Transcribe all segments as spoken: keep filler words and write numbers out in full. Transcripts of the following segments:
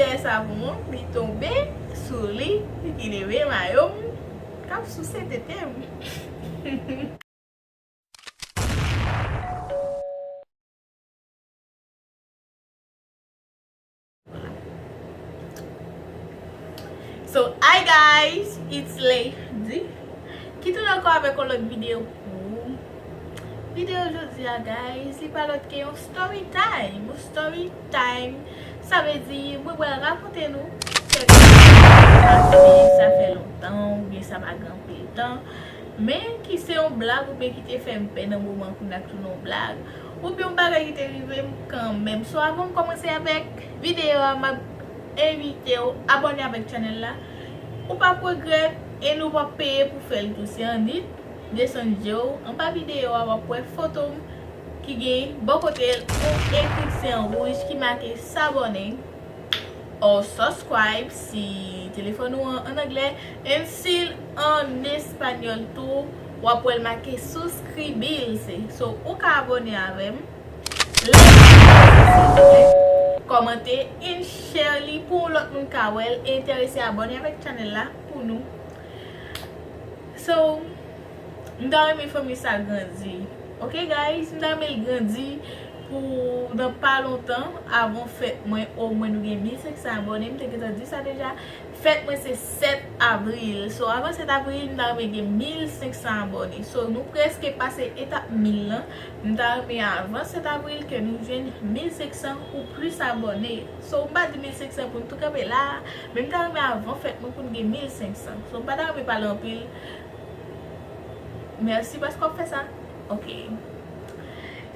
Tè savon, li tonbe sou li, li ki leve mayo m, k ap souse tete m. So, hi guys, it's Lady. Ki tounen ankò avèk yon lòt videyo pou ou. Videyo jodi a, guys, li pa lòt ke yon story time. Yon story time, sa vle di, mwen pral rakonte nou kèk bagay ki pase, sa fè lontan, oubyen sa pa gen anpil tan. Men ki se yon blag oubyen ki te fè m pè nan moman kounye a k tounen yon blag, oubyen yon bagay ki te rive m kanmenm. So, avan m kòmanse avèk videyo a, m ap envite w abòne avèk chanèl la. Ou p ap regrèt e nou p ap peye pou fè l tou. Se annik desann je w anba videyo a, w ap wè foto m ki gen bò kote l yon ekriksè an wouj ki make s'abonner. Or subscribe si telefòn ou an, an anglè, and si l an espanyòl tou, w ap wè l make suscribirse. So, ou ka abòne avè m, like, silvouplè, kòmante, and share li pou yon lòt moun ka wè l e enterese abòne avèk chanèl la pou nou. So, m ta renmen fanmi sa grandi. Ok, guys, m ta renmen l grandi pou nan pa lontan, avan fèt mwen, omwen nou gen mil senk san abòne. M te gentan di sa deja. Fèt mwen se sèt avril. So, avan sèt avril, m ta renmen gen mil senk san abòne. So, nou prèske pase etap mil lan. M ta renmen avan sèt avril ke nou jwenn mil senk san ou plis abòne. So, m pa di mil senk san pou n tou kanpe la, men m ta renmen avan fèt mwen pou n gen mil senk san. So, m pa ta renmen pale anpil. Mèsi paske w ap fè sa. Ok.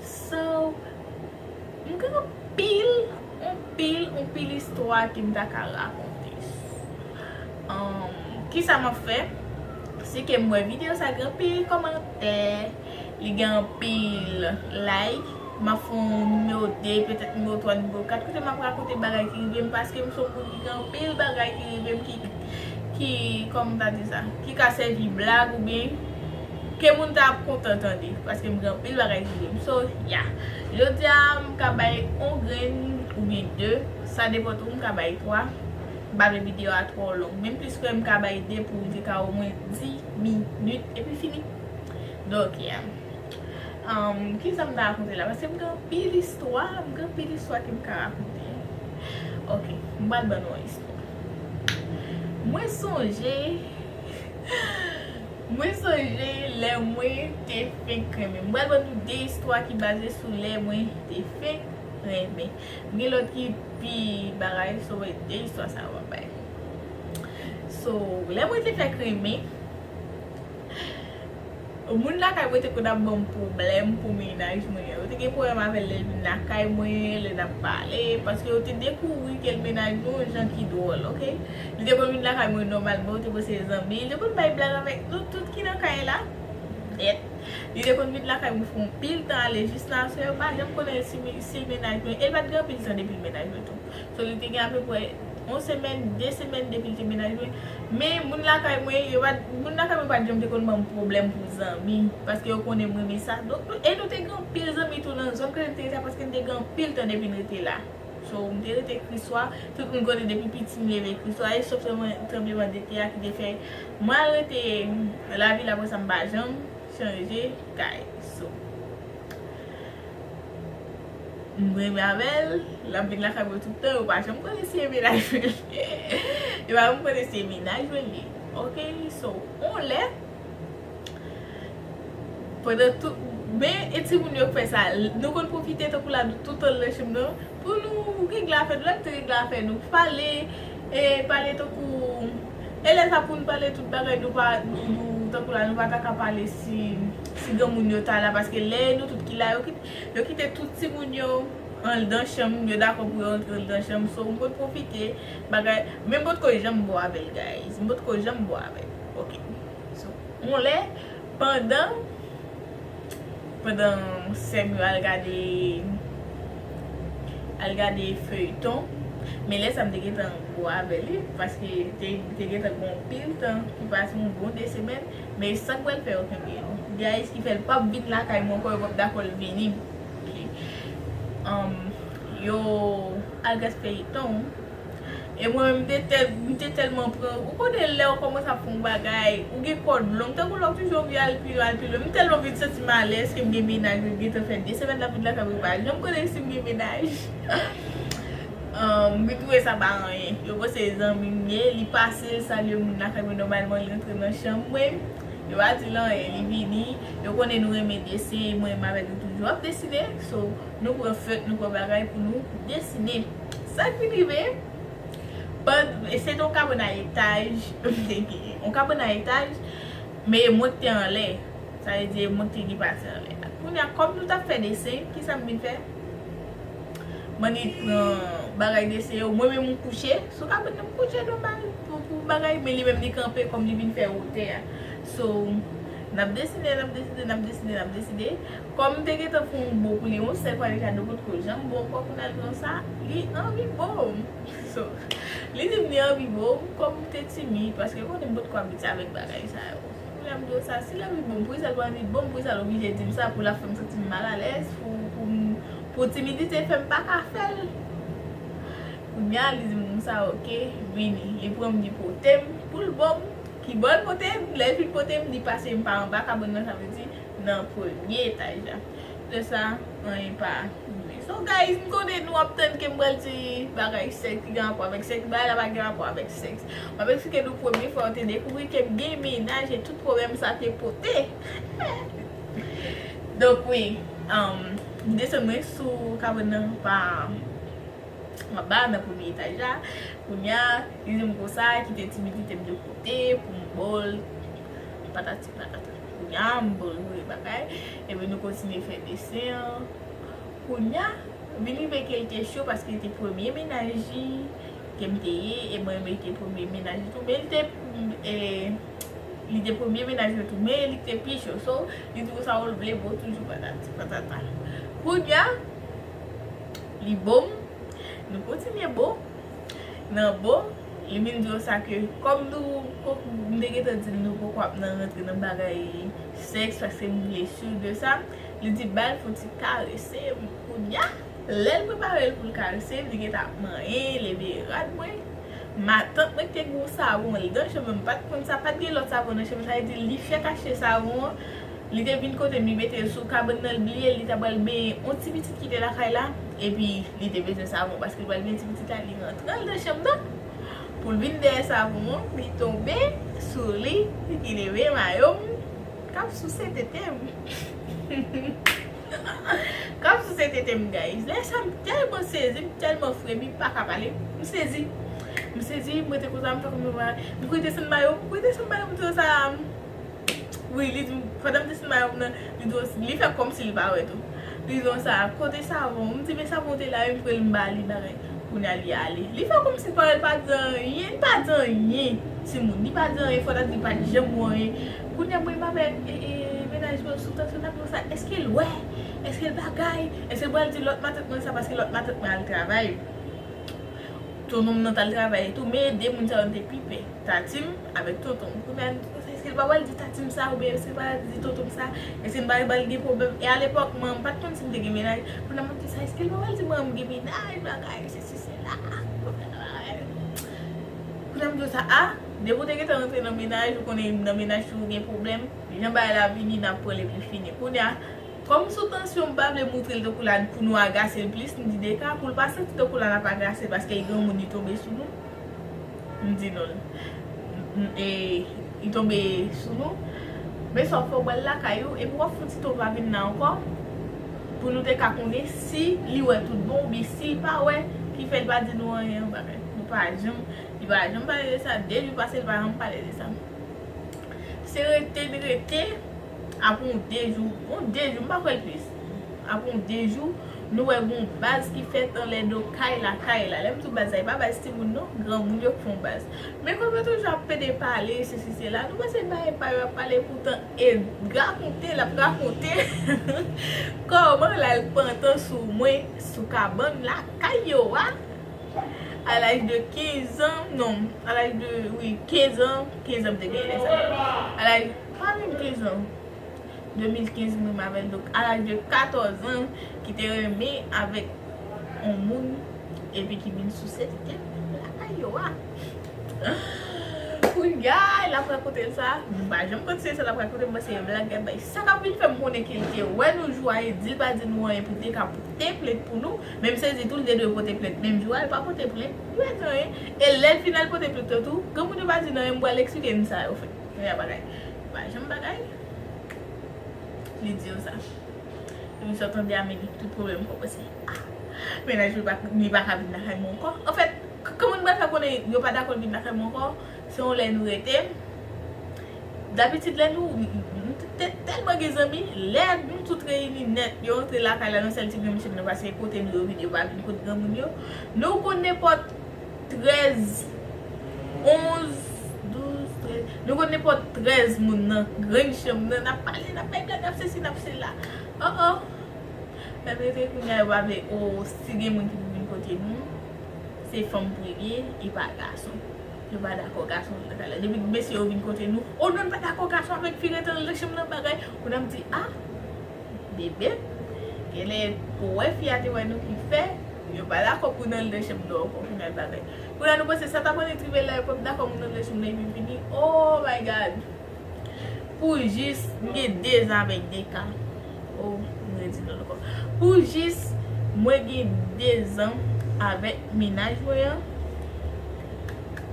So, m gen anpil, anpil, anpil istwa ke m ta ka rakonte. Um, kisa m ap fè? Si ke m wè videyo sa gen anpil kòmantè, li gen anpil like, m ap fè yon nimewo de, petèt nimewo twa, nimewo kat, kote m ap rakonte bagay ki rive m, paske m se yon moun ki gen anpil bagay ki rive m ki, ki, kòman m ta di sa, ki ka sèvi blag oubyen ke moun ta ap kontan tande, paske m gen anpil bagay ki rive m. So, yeah. Jodi a, m ka bay yon grenn oubyen de, sa depann tou, m ka bay twa. M pa vle videyo a twò long. Menm plis ke m ka bay de pou li te ka omwen dis minit epi fini. Donk, yeah. Um, kisa m ta rakonte la? Paske m gen anpil istwa, m gen anpil istwa ke m ka rakonte. Ok, m pral ban nou yon istwa. Mwen sonje, mwen sonje lè mwen te fenk renmen. M pral ban nou de istwa ki baze sou lè mwen te fenk renmen. M gen lòt ki pi bagay, so, de istwa sa yo m ap bay. So, lè mwen te fèk renmen, moun lakay mwen te konn ap ban m pwoblèm pou mennaj mwen. Yo te gen pwoblèm avè l lè l vin lakay mwen, lè n ap pale, paske yo te dekouvri ke l mennaj mwen yon jan ki dwòl, ok? Li te konn vin lakay mwen nòmalman, yo te panse se zanmi, li te konn bay blag avèk nou tout ki nan kay la. Nèt. Li te konn vin lakay mwen fè yon pil tan ale jis nan aswè, yo pa janm konnen si, si l mennaj mwen, e l pa t gen anpil tan depi l mennaj mwen tou. So, li te gen apeprè yon semèn, de semèn depi l te mennaj mwen. Men moun lakay mwen, yo pa, moun lakay mwen pa t janm te konn ban m pwoblèm pou zanmi, paske yo konnen m renmen sa. Donk, nou, e nou te gen anpil zanmi tou nan zòn kote n te rete a, paske n te gen anpil tan depi n rete la. So, m te rete Kriswa, tout moun konnen depi piti m leve Kriswa, e sòf sèlman tranblemanntè a ki te fè mwen al rete lavil, apre sa m pa janm chanje kay. So, m renmen avè l, l ap vin lakay mwen tout tan, yo pa janm konnen si e mennaj mwen li ye. Yo pa janm konnen si e mennaj mwen li ye. Ok, so, on lè, pandan tout, men e timoun yo k fè sa, nou konn pwofite tankou la, nou tout andan chanm nan, pou nou regle afè nou, lè n te regle afè nou, pale, e pale tankou, e lè sa pou n pale tout bagay, nou pa, nou, nou, tankou la, nou pa ta ka pale si, si granmoun yo ta la, paske lè nou tout ki la, yo kit-, yo kite tout timoun yo andan chanm, yo dakò pou yo antre andan chanm, so, m konn pwofite, bagay, men m potko janm bo avè l, guys, m potko janm bo avè l, ok, so, on lè, pandan, pandan sè m yo al gade, al gade feyton. Men lè sa m te gentan gwo avè li, paske te, te gentan gon pil tan ki pase, yon bon de semèn. Men sa k pral fè yo kenbe l. Guys, ki fè l p ap vin lakay mwen ankò, yo p ap dakò l vini. Ok. Um, yo al gade feyton. E mwen menm, m te tèl, m te tèlman pran. Ou konnen lè w kòmanse ap fè yon bagay, ou gen kòd long, tankou lè w toujou anvi al pi lwen, al pi lwen. M tèlman vin santi m alèz ke m gen mennaj, mwen gentan fè de semèn l ap vin lakay mwen, pa janm konnen si m gen mennaj. Um, m vin twouve sa pa anyen. Yo panse zanmi m ye, li pase, l salye moun lakay mwen nòmalman, li rantre nan chanm mwen. Yo pa di l anyen, li vini. Yo konnen nou renmen desen, mwen menm avèk li toujou ap desine. So, nou pran fèt, nou pran bagay pou nou desine. Sa k vin rive, pandan, se te yon kabann a etaj, m te gen yon kabann a etaj, men mwen k te anlè. Sa vle di, mwen k te gen pati anlè a. Kounye a, kòm nou t ap fè desen, kisa m vin fè? Mwen li pran bagay desen yo, mwen menm m kouche sou kabann nan, m kouche nòmal pou, pou bagay, men li menm li kanpe kòm li vin fè wotè a. So, n ap desine, n ap desine, n ap desine, n ap desine. Kòm m te gentan fè yon bo pou li, yon sèl fwa deja, nou potko janm bo ankò pou n al pran sa, li anvi bo m. So, li di m li anvi bo m, kòm m te timid, paske konnen m potko abitye avèk bagay sa yo. Kounye a m di w sa, si l anvi bo m, poukisa l pa anvi bo m, poukisa l oblije di m sa, pou l ap fè m santi m malalèz, pou, pou, pou timidite fè m pa ka fè l. Kounye a, li di m konsa, oke, vini. Li pran m, li pote m, pou l bo m, ki bò l pote m, lè l fin pote m, li pase m pa anba kabann nan, sa vle di, nan premye etaj la. De sa, anyen pa rive. So, guys, m konnen nou ap tann ke m pral di bagay sèks ki gen rapò avèk sèks, bagay la pa gen rapò avèk sèks. M ap eksplike nou premye fwa yo te dekouvri ke m gen mennaj e tout pwoblèm sa te pote. Donk, wi, um, m desann mwen sou kabann nan pa anba, nan premye etaj la. Kounye a, li di m konsa, kite timidite m de kote, pou m bo l patati patata. Kounye a, m bo l vre bagay. Epi nou kontinye fè desen an. Kounye a, vin rive ke l te cho paske l te premye mennaj li ke m te ye, e mwen menm li te premye mennaj li tou. Men li te, e, li te premye mennaj mwen tou, men li te pi cho. So, li di konsa, ou vle bo toujou patati patata. Kounye a, li bo m, nou kontinye bo. Nan bo, li vin di yo sa ke, kòm nou, m te gentan di l nou poko ap nan rantre nan bagay sèks, paske m vle si de sa, li di ba l fon ti karese m. Kounye a, lè l prepare l pou l karese m, li gentan ap manyen, leve rad mwen. Matant mwen ki te gen yon savon anndan chanm mwen, m pa t konn sa, pa t gen lòt savon nan chanm mwen, sa vle di li fèk achte savon an, li te vin kote m, li mete l sou kabann nan, l bliye l, li ta pral benyen yon ti pitit ki te lakay la, epi li te bezwen savon, paske l pral benyen ti pitit la, li rantre anndan chanm nan, pou l vin dèyè savon an, li tonbe sou li, li leve mayo m, k ap souse tete m. K ap souse tete m, guys. Lè sa, m tèlman sezi, m tèlman fremi, m pa ka pale. M sezi. M sezi, m rete konsa, m fè kòm m pa, m kouri desann mayo, m kouri desann mayo, m di yo sa. Wi, li di m, pandan m desann mayo m nan, li di yo, li fè kòmsi li pa wè tou. Li di m sa, kote savon? M di, men savon te la wi, m pran l m ba li bagay. Kounye a li ale. Li fè kòmsi l pa wè, li pa di anyen, li pa di anyen. Timoun, li pa di anyen, fò ta di li pa t janm wè anyen. Kounye a mwen menm avèk, e, e, mennaj mwen sou tansyon, n ap di sa, èske l wè? Èske l bagay? Èske l pral di lòt matant mwen sa, paske lòt matant mwen al travay? Tonton m nan t al travay tou, men de moun sa yo m te pi pè. Tati m avèk tonton m. Kounye a, èske l pa pral di tati m sa, oubyen èske l pa pral di tonton m sa? Èske m pa pral gen pwoblèm? E alepòk, mwen, m pa t konn si m te gen mennaj. Kounye a, m ap di sa, èske l pa pral di mwen m gen mennaj, bagay, sesi, sela. Kounye a, m di sa, a, depi w te gentan rantre nan mennaj, ou konnen nan mennaj toujou gen pwoblèm. Jan bagay la vini, n ap pran l epi fini. Kounye a, kòm sou tansyon, m pa vle moutre l tankou la pou nou agase l plis, m di de ka pou l pa santi tankou la n ap agase l paske li granmoun, li tonbe sou nou. M di non. M, e, li tonbe sou nou. Men sa w fè, w pral lakay ou, epi w ap fouti tonton pa vin la ankò. Pou nou te ka konnen si li wè tout bon, oubyen si l pa wè, ki fè l pa di nou anyen, bagay. Nou pa janm, li pa janm pale de sa, de jou pase, li pa janm pale de sa. Se rete n rete, apre yon de jou, yon de jou, m pa kwè l plis. Apre yon de jou, nou wè gon baz ki fèt anlè do kay la, kay la. Lè m di w baz la, e pa baz timoun non, granmoun yo k fè yon baz. Men kòm yo toujou ap pede pale, sesi, sela, nou panse bagay pa yo ap pale, poutan e rakonte l ap rakonte kòman l al pantan sou mwen, sou kabann lakay yo a. A laj de kenz an, non, a laj de, wi, kenz an, kenz an m te genyen lè sa. A laj, pa menm kenz an. De mil kenz m renmen avè l, donk a laj de katòz an, ki te renmen avèk yon moun, epi ki vin souse tete m lakay yo a. Kounye a, l ap rakonte l sa. M pa janm konn se sa l ap rakonte, m panse se blag, gad bay. Sa k ap vin fè m konnen ke l te wè nou jou a, e di l pa di nou anyen pou l te ka pote plent pou nou. Men m sezi tou, l te dwe pote plent menm jou a, l pa pote plent. Li pa di anyen. E lè l fin al pote plent lan tou, granmoun yo pa di n anyen, m pral eksplike n sa yo fè. Kounye a bagay. M pa janm bagay. Li di yo sa. Epi sa tande a, men li tout pwoblèm kòmanse. Ah, mennaj li pa, li pa ka vin lakay mwen ankò. Anfèt, k- kòman nou pral fè konnen yo pa dakò l vin lakay mwen ankò? Se yon lè nou rete. Dabitid, lè nou, nou te tèlman gen zanmi, lè nou tout reyini nèt, yo antre lakay la nan sèl ti grenn chanm nan, paske kote nou yo vin, yo pa vin kot granmoun yo. Nou konn nenpòt trèz, onz, douz, trèz. Nou konn nenpòt trèz moun nan grenn chanm nan. N ap pale, n ap bay blag, n ap sesi, n ap sela. Oh, oh. Lè m rete kounye a, yo pa vle, oh, si gen moun ki pou vin kote nou, se fanm pou l ye, e pa gason. Yo pa dakò gason nan kay la. Depi mesye yo vin kote nou, oh non, n pa dakò gason avèk fi rete nan chanm nan bagay. Kounye a m di, ah, bebe, genlè pou wè fi a te wè nou ki fè, yo pa dakò pou n al nan chanm nan ankò pou n al bagay. Kounye a nou panse sa t ap annik rive la, yo p ap dakò pou n al nan chanm nan epi vini. Oh my God! Pou jis, m gen de zan avèk de ka. Oh, m redi non ankò. Pou jis, mwen gen de zan avèk mennaj mwen an.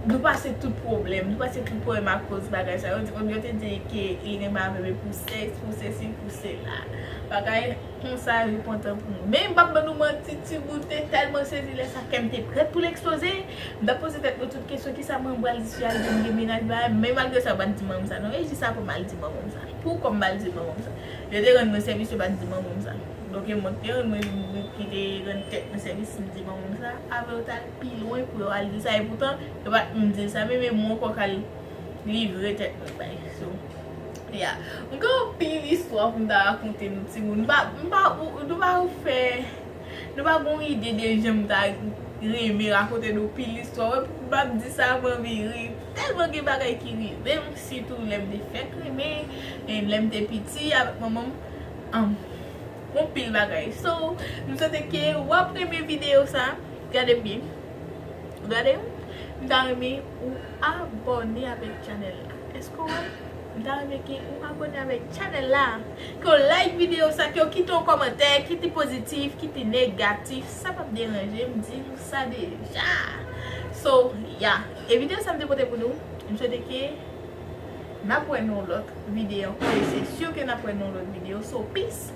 Nou pase tout pwoblèm. Nou pase tout pwoblèm akoz bagay sa. Yo di, yo te di ke li renmen avè m pou sèks, pou sesi, pou sela. Bagay konsa repantan pou nou. Men m p ap ban nou manti, timoun te tèlman sezi lè sa, kè m te prèt pou l eksploze. M t ap poze tèt mwen tout kesyon, kisa mwen pral di si al vin gen mennaj ba, men malgre sa, yo pa t di manman m sa non. E jis apre m al di manman m sa. Poukò m pa al di manman m sa? Yo te rann mwen sèvis, yo pa t di manman m sa. Donk, e mwen ki te rann mwen, ki te rann tèt mwen sèvis, m di manman m sa. Apre, yo t al pi lwen pou yo al di sa. E poutan, yo pa t menm di l sa, men, men mwen ankò k al livre tèt mwen bay. So, yeah. M gen anpil istwa pou m ta rakonte nou, timoun. M pa, m pa, nou pa fè, nou pa gon ide de jan m ta renmen rakonte nou pil istwa. Wè, m ap di sa, m anvi ri. Tèlman gen bagay ki rive m, sitou lè m te fèk renmen, e lè m te piti avèk manman m. Anm, gon pil bagay. So, m swete ke w ap renmen videyo sa. Gade m byen. Gade, m ta renmen ou abòne avèk chanèl la. Èske w wè? M ta renmen ke ou abòne avèk chanèl la. Ke w like videyo sa, ke w kite yon kòmantè, kit li pozitif, kit li negatif, sa p ap deranje m, di nou sa deja. So, yeah. E videyo sa m te pote pou nou, m swete ke n ap wè nan yon lòt videyo ankò, e se si ke n ap wè nan yon lòt videyo. So, peace.